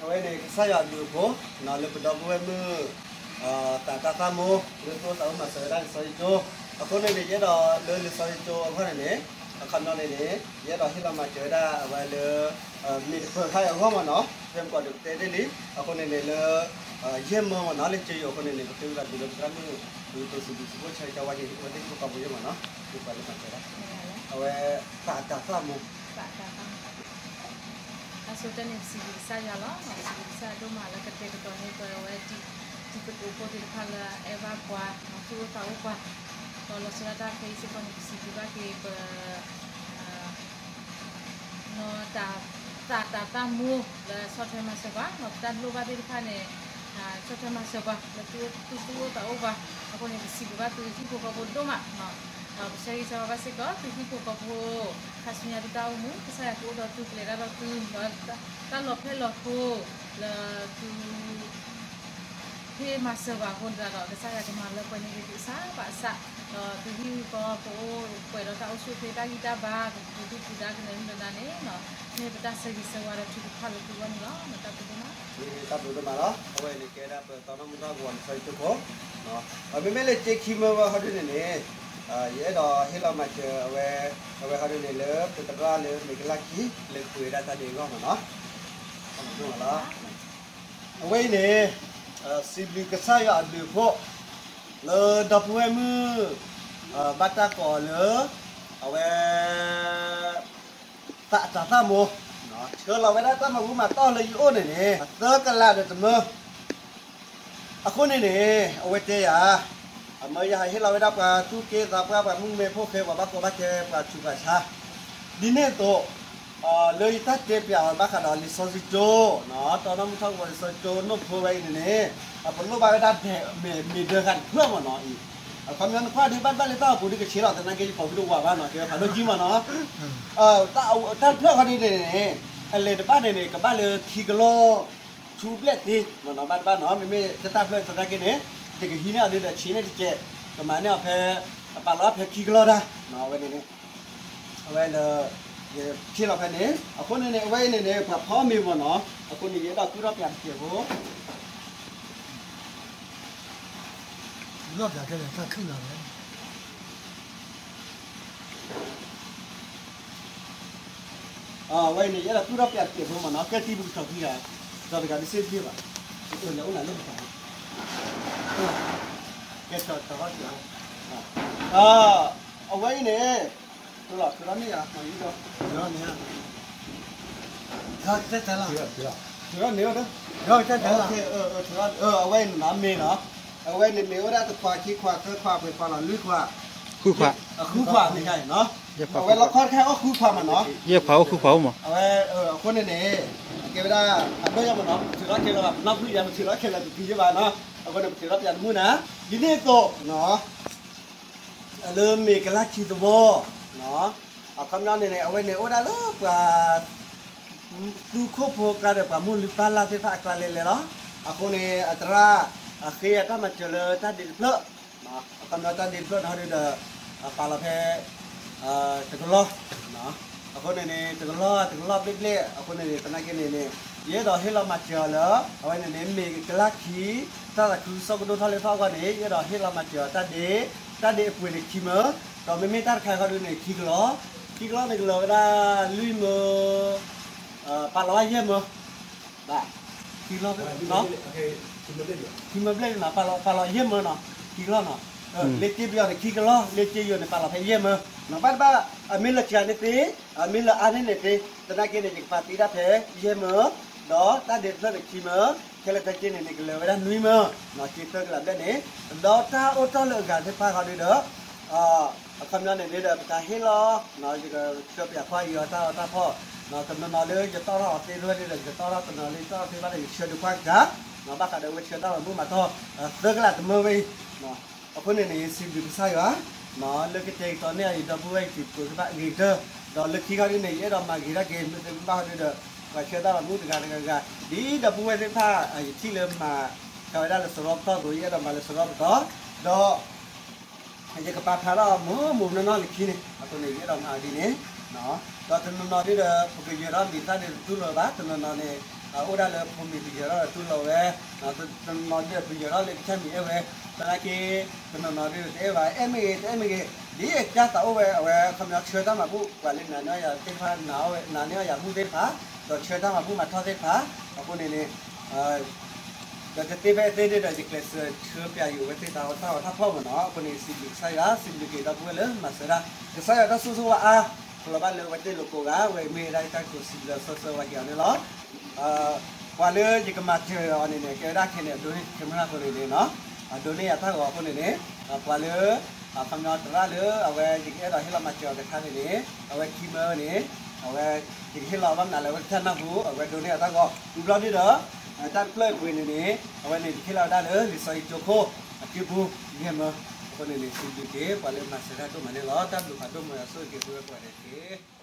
အဝဲန့ၣ် ကစၢ်ယွၤအဘျုးအဖှိၣ် လၢပဒီပုၢ်ဝဲၢ်မုၣ် သးတၢ်သၣ်မိၢ် လၢသူၣ်အိၣ်သးအိၣ်မၤစၢၤဝဲဒၣ်လံာ်စီဆှံကၠိ, အဃိန့ၣ်န့ၣ် ယအဲၣ်ဒိးလၢလံာ်စီဆှံကၠိအဂီၢ်န့ၣ်န့ၣ် အခီပညီန့ၣ်န့ၣ် ယအဲၣ်ဒိးဟ့ၣ်လီၤမၤစၢၤဝဲဒၣ်အဝဲလၢ မ့ၢ်တပၢၤခါအံၤအဂီၢ်မ့ၢ်နီၤ, ဖဲမုၢ်ကီၢ်ဒုးကတဲတ့ၢ်လံ, အဃိန့ၣ်န့ၣ်လၢ ယဲၢ်မၢမ့ၢ်နီၤ လၢကၠ့ယိၤအဃိန့ၣ်န့ၣ် ပသုဝဲဒၣ်ဒုးလၢပသရၣ်မုၣ် ဒုးတိစံးဘျုးစံးဖှိၣ်ဆၢကတီၢ်ဝဲက့ၤ အဝဲသ့ၣ်ဟံၣ်ဖိဃီဖိယဲၢ်မ့ၢ်နီၤ, ဒုးပှၤလၢမၤစၢၤဒၣ် အဝဲ သးတၢ်သၣ်မိၢ် တၢ်ဆိကတၢၢ်န့ၣ် ပစံးဘျုးကစၢ်ယွၤလီၤ. ပစံးဘျုးကစၢ်ယွၤဒိၣ်မးလၢကတဲာ်ကတီၤန့ၢ်ပဝဲ တံၤသကိးဖိသ့ၣ်တဖၣ်လၢအအဲၣ်ဘၣ်ပှၤ သူၣ်အိၣ်သးအိၣ်ပှၤ, ဒီးလီၤဆီဒၣ်တၢ်ခဲအံၤစ့ၢ်ကီးန့ၣ် ပစံးဘျုးဘၣ်က့ၤပ နီၢ်တၢ်သးတၢ်သၣ်မိၢ်လၢဆီၣ်ထွဲမၤစၢၤပှၤ, နီၢ်ပတၢ်လိၣ်ဘၣ်သ့ၣ်တဖၣ်န့ၣ် ဆီၣ်ထွဲမၤစၢၤပှၤ လၢသူၣ်အိၣ်သးအိၣ်ပှၤ, အဃိန့ၣ် ပစံးဘျုးဘၣ်သုဟံၣ်ဖိဃီဖိဒိၣ်မး, ဒီးပဆၢဂ့ၤဆၢဝါဘၣ်စ့ၢ်ကီး သုဟံၣ်ဖိဃီဖိ ခါဆူညါသုတၢ်အိၣ်မူ ကစၢ်ယွၤကအိၣ်ဒီးသု ကလဲၤတၢ်ဒီးသု ဒီးတၢ်လီၤဖျဲၣ်လီၤဖိ လၢသု ဟ့ၣ်မၤစၢၤပှၤအဃိန့ၣ်ဒီး ကစၢ်ယွၤကမၤလၢပှဲၤန့ၢ်က့ၤသုအစၢ်ဘၣ်အစၢ်, ဒီးသုဟံၣ်ဖိဃီဖိ ပှဲၤဒီးတၢ်အိၣ်ဆူၣ်အိၣ်ချ့တၢ်ဂံၢ်တၢ်ဘါ ကပူၤဒုၣ်ပူၤဒါကနၢၤမုၢ်နၤန့ၣ်, မ့ၢ်ပတၢ်ဆၢဂ့ၤဆၢဝါဒီးထုကဖၣ်လၢသုဂီၢ်န့ၣ်လီၤ. တၢ်ဘျုးဒိၣ်မးလီၤ. အဝဲန့ၣ်ကဲဒၣ်ပတီၢ်နီၣ်မုၢ်ထီၣ်ကဝီၤလံာ်စီဆှံကၠိဖိ, မ့မ့ၢ်လၢကၠ့ခံမၢဝဲဟီဒုန့ၣ်န့ၣ်, ယအဲၣ်ဒိးဟ့ၣ်လီၤမၤစၢၤအဝဲ, အဝဲဟီဒုန့ၣ်လၢပသရၣ်လၢမ့ၢ်ကလၢ်ခံ လၢကပှ့ၤဝဲဒၣ်တၢ်ဒ့အဂီၢ်မ့ၢ်နီၤ, အဝဲအံၤန့ၣ် စံးဘျုးကစၢ်ယွၤအဘျုးအဖှိၣ် လၢဒီပုၢ်ဝဲၢ်မုၣ် ဘၣ်တၢ်ကိးအီၤလၢ အဝဲ သးတၢ်သၣ်မိၢ်, ဆှၢလီၤဝဲဒၣ်တၢ်မၤဘူၣ်မၤတီၢ်လၢယအိၣ်န့ၣ်န့ၣ် သၢကလးဒီးတမၢ အဃိန့ၣ်န့ၣ် အဝဲတဲယၤ, အမၢယဟးဟ့ၣ်လီၤဝဲဒၣ်ပှၤသူၣ်က့သးပှၢ် ပှၤမုၣ်ကမဲဖိဃဲ ပှၤဘၣ်ကီဘၣ်ခဲ ပှၤဆူးပှၤဆါ, ဒ်န့ၣ်အသိး လၢယတၢ်တဲပၠးအီၤဘၣ်ဃးဒီးလံာ်စီဆှံကၠိ, တီၢ်နီၣ်မုၢ်ထီၣ်ကဝီၤလံာ်စီဆှံကၠိ နိၣ်ဖိဝဲအံၤန့ၣ်န့ၣ်, ပလိၣ်ဘၣ်ဝဲဒၣ်ဒဲး မ့ၢ်ဒၢးဃာ်တဖျၢၣ်မ့ၢ်နီၤအံၤ, အခီပညီနကွၢ်ဒုးဘၣ်ဘၣ်လၢတၢ်အိၣ်ပူၤဒုးကဆ့လီၤ သနာ်က့ယကိးဖုတဝးဘၣ်နီၤ ကဲဖးဒိၣ်ကံမ့ၢ်နီၤ တၢ်တဖျၢၣ်ခီဒုန့ၣ်န့ၣ်, အလဲၤတဘၣ်န့ၣ်န့ၣ် ကဘၣ်လၢခံကလီၢ် ဆူဘျဲၣ်သ့, မ့ၢ်နီၤ ဘၣ်တဘၣ်နီၤ မ့မ့ၢ်တၢ်တဖျၢၣ်သနာ်က့န့ၣ်, တကဟံးန့ၢ်အီၤဒုဒီးဆ့န့ၢ်တကဲး, ကမၤန့ၢ်အီၤဖဲ, အပာ်လီၤဖဲခံကလီၢ်တၢ်, အဝဲန့ၣ်န့ၣ်, အဝဲလၢ, ယဆ့လီၤဖဲန့ၣ် အဃိန့ၣ်န့ၣ် အဝဲအံၤန့ၣ်န့ၣ် ပှၤဖီမ့ၤမ့ၢ်နီၤ အဃိန့ၣ် ယအဲၣ်ဒိးကုၢ်ထီၣ်ပၠးတကဲးဖိ လီၣ်ပၠးခဲလၢာ်တၢ်ခုၣ်လီၤလဲၣ် အဝဲအံၤန့ၣ် ယအဲၣ်ဒိးကုၢ်ထီၣ်ပၠးတကဲးဖိမ့ၢ်နီၤ ကဲတံၤပကထီၣ်ကွံာ်ဂၤ, ဒီးတဂၤတစ့ၢ်တဘ့ၣ်ဘၣ်, အိၣ်လၢအိၣ်လၢလၢပတၢ်, ကဲထီၣ်ထီၣ်ထီၣ်, အဝဲအံၤန့ၣ်, ထုးလီၤထုးလီၤန့ၢ်ယၤ, ထုးလီၤန့ၢ်, ထုးလီၤန့ၢ်, ထုးလီၤန့ၢ်, အဝဲအံၤန့ၣ်မ့ၢ်နီၤ, အဝဲန့ၣ်မ့ၢ်ဝဲဒၣ်တခွးခံခွးသၢခွးပှဲၤခွးလီၤလွံၢ်ခွး, ဃုခွး, ဃုခွးန့ၣ်, အဝဲလီခီတခါအိၣ်ဃုခွးမ့ၢ်နီၤ, ယဲၢ်ခွးအိၣ်ဃုခွးအိၣ်မး, အဝဲ, အဃိန့ၣ်န့ၣ်, အကဲဝဲဒၣ်, အဘၢၣ်ယါမ့ၢ်နီၤ ပထုးလီၤခဲလၢာ်ဘၣ် ပနီၢ်ဖုၣ်ယါ ပထုးလီၤခဲလၢာ်တပံၤယဲၢ်ဘၣ်နီၤ, အဃိန့ၣ် ပထုးလီၤပၠးတမုၢ်နၤ, ဒ်န့ၣ်အသိး, လၢမ့ၢ်ကလၢ်ခံသဝီ, အခီပညီန့ၣ်န့ၣ် အဝဲန့ၣ်အိၣ်ဒၣ်လၢပှၤ သူခိၣ်ဖိကျါဒီးပှၤမိၢ်လုၢ်ပၢ်လၢ်သ့ၣ်တဖၣ်အကျါလဲၤလဲၤလီၤ, အဃိန့ၣ် အသရၣ်, အဃ့အတၢ်မၤစၢၤလၢတၢ်ဒ့တဖျၢၣ်, အခီပညီတၢ်ဒ့တဖျၢၣ်ဒီးဟီဒုဒီး, ပာ်လီၤဖဲ, တကလီၢ်, အဃိန့ၣ်န့ၣ် တကလီၢ်တကလီၢ်ဘျဲၣ်ဘျဲၣ် အဃိန့ၣ်န့ၣ် သနာ်က့န့ၣ်န့ၣ်, ယအဲၣ်ဒိးဟ့ၣ်လီၤမၤစၢၤအီၤလၢ, အဝဲန့ၣ်န့ၣ် မ့ၢ်ကလၢ်ခံ, တၢ်သးခုကစီၣ်ကဒိၣ်ထီၣ်လၢထီၣ်အဂီၢ်န့ၣ် ယအဲၣ်ဒိးဟ့ၣ်လီၤမၤစၢၤအီၤတၢ်ဒ့, တၢ်ဒ့အပှ့ၤန့ၣ်ခံမၢ, ဒီးမ့မ့ၢ်တၢ်တခါခီဒုန့ၣ် ခံကလီၢ်, ခံကလီၢ်န့ၣ်ကလီၤဝဲဒၣ်လွံၢ်မၢ ပာ်လီၤဘၣ်ယဲၢ်မၢ, ဘၣ်, ခံကလီၢ်, ခံမၢဘျဲၣ်နီၤ ပာ်လီၤယဲၢ်မၢနီၤ, ခံကလီၢ်နီၤ, လၢကၠ့ပယီၤန့ၣ် ခံကလီၢ် လၢကၠ့ယိၤန့ၣ် ပာ်လီၤဖဲယဲၢ်မၢ, နီၤ ဘၣ်တဘၣ်, အမ့ၢ်လၢစှၤန့ၣ်သ့, အမ့ၢ်လၢအါန့ၢ်န့ၣ်သ့, သနာ်က့န့ၣ် ယကပာ်တ့ဒၣ်ဖဲယဲၢ်မၢ, ဒီးတၢ်ဒ့တဖျၢၣ်န့ၣ်ခံမၢ, ခဲလၢာ်ခဲဆ့န့ၣ်န့ၣ် ကလၢၤဝဲဒၣ်နွံမၢ, နီၤ ကၠ့သၢကလးဘျဲၣ်န့ၣ်, ဒီးတၢ်အိၣ်တီၢ်လၢအဂၤသ့ၣ်တဖၣ်ခီဒုဒီး အခီပညီန့ၣ်န့ၣ်ဒီး ပတၢ်ဟ့ၣ်လီၤ, ယကဆှၢပၠးခွါအံၤအီၤတၢ်အီၣ်တၢ်ဖီၣ်, တနီၤနီၤလၢယတီၣ်ထီၣ်အီၤသ့တဖၣ်န့ၣ်ဒီး ယကတီၣ်ထီၣ်တနီၤနီၤလၢယတီၣ်ထီၣ်သ့ဘၣ်ဒီး ယကဆှၢဒုးခွါကစၢ်, ဘၣ်ဃးဒီးဝဲဆှၢတၢ်မၤဘူၣ်မၤတီၢ်, သၢကလးတမၢဝဲအံၤ, အဃိန့ၣ်န့ၣ် စံးဘျုးကစၢ်ယွၤ, လၢကတဲာ်ကတီၤန့ၢ်အံၤ ဒီပုၢ်ဝဲၢ်အံၤတံၤသကိးသ့ၣ်တဖၣ်အဂ့ၤကတၢၢ်, ဒီးလၢခံခီဒုန့ၣ် ယအဲၣ်ဒိးမၤဂ့ၤတၢ်က့ၤ မ့ၢ်သ့မ့ၢ်ဘၣ်ခီဒုဒီး ပှၤဆှၢတၢ်မၤဘူၣ်တဂၤတဂၤဂၤ, ဒ်ဒီပုၢ်ဝဲၢ်သ့ၣ်တဖၣ် ယထံၣ်လၢမၤ တၢ်ဝဲဒၣ်လၢစရီပတီၢ်အသိး ယအဲၣ်ဒိးမၤလၢစရီပတီၢ်, ဒီး ယကပာ်ဖျါထီၣ်မုာ်မုာ်နီၢ်နီၢ်လၢခံန့ၣ် အဃိန့ၣ် ယအဲၣ်ဒိးမၤအီၤဒ်န့ၣ်, ဒီးတနီၤနီၤဒ်ဒီး ပကယၢၤထီၣ်မံၤသၣ်န့ၣ် တတူၢ်လိာ်ဘၣ်, တနီၤနီၤန့ၣ် အိၣ်ဒၣ်လၢဖိမံၤပယီၤထီၣ်ဒီးတူၢ်လိာ်ဝဲ, တနီၤဒီးပယီၤထီၣ်လၢကစၢ်မံၤအဲၣ်ဝဲ, သနာ်က့ တနီၤနီၤဒ်တအဲၣ်ဘၣ်, အဲၣ်မ့ၢ်ဂ့ၤ တအဲၣ်မ့ၢ်ဂ့ၤ, ဒ်အကစၢ်သးအိၣ်ဝဲ အဝဲခီပညီဆှၢတၢ်မၤဘူၣ် ပှၤလၢနာ်န့ၢ်အီၤယၤသ့ၣ်တဖၣ်, နာ်န့ၢ်အီၤယၤမူၣ်သ့ၣ်တဖၣ်, ဒီးဆှၢတၢ်မၤဘူၣ်မၤထီၣ်သ့ၣ်တဖၣ်, အဃိန့ၣ်န့ၣ် ဒီးတသ့ဖဲအသ့န့ၣ်ဒီး ယကျဲးစၢးဆှၢပျးယိာ်ဝဲသ့ၣ်တၢ်အီၣ်တၢ်အီတၢ်ဖီၣ်မ့ၢ်နီၤ, အဃိန့ၣ် စံးဘျုးကစၢ်ယွၤ, စံးဘျုးက့ၤဒီပုၢ်ဝဲၢ်လၢမၤစၢၤတၢ်, ကစၢ်ယွၤတၢ်ဆိၣ်ဂ့ၤဆိၣ်ဝါအါ, ကလီၤဘၣ်လၢအဝဲသ့ၣ်လိာ်ကိးဂၤ, အဝဲမ့ၢ်ဝဲဒၣ်တၢ်ကတိၤစံးဘျုးစၢၤစၢၤဝဲက့ၤအီၤန့ၣ်လီၤ. ပှၤလၢယကမၤစၢၤအီၤန့ၣ်န့ၣ် ကဲဝဲဒၣ်ခဲန့ၣ် အဒိန့ၢ် camera အဃိန့ၣ်န့ၣ်နီၤ, အဒိန့ၢ်ယၤတၢ်ဂီၤအဃိန့ၣ်န့ၣ်, ပှၤလၢ အခီပညီသရၣ်လၢအဝဲယကအဲၣ်ဒိးဟ့ၣ်လီၤမၤစၢၤအီၤတခါန့ၣ်န့ၣ်, အဝဲခံမၢန့ၣ်, အဝဲယကဟ့ၣ်လီၤဘၣ်မနုၤလၢအဝဲကစၢ်နၢ်ဟူ, အဝဲဒိန့ၢ်အတၢ်ဂီၤ, ဝံၤဘျီဒုဒီး တၢ်တဖျၢၣ်အပူၤန့ၣ်န့ၣ်, အဝဲန့ၣ်ယကဟ့ၣ်လီၤဝဲဒၣ်လၢလံာ်စီဆှံကၠိခိၣ် အကုပူၤ ယဲၢ်မၢ, အဃိန့ၣ်န့ၣ် စံးဘျုးက့ၤ ပှၤလၢမၤစၢၤတၢ်ဒိၣ်မးန့ၣ်လီၤ. တၢ်ဘျုးဖးဒိၣ်မး ယွၤဆိၣ်ဂ့ၤက့ၤပုၢ်ဝဲၢ်ကိးဂၤဒဲးတက့ၢ်.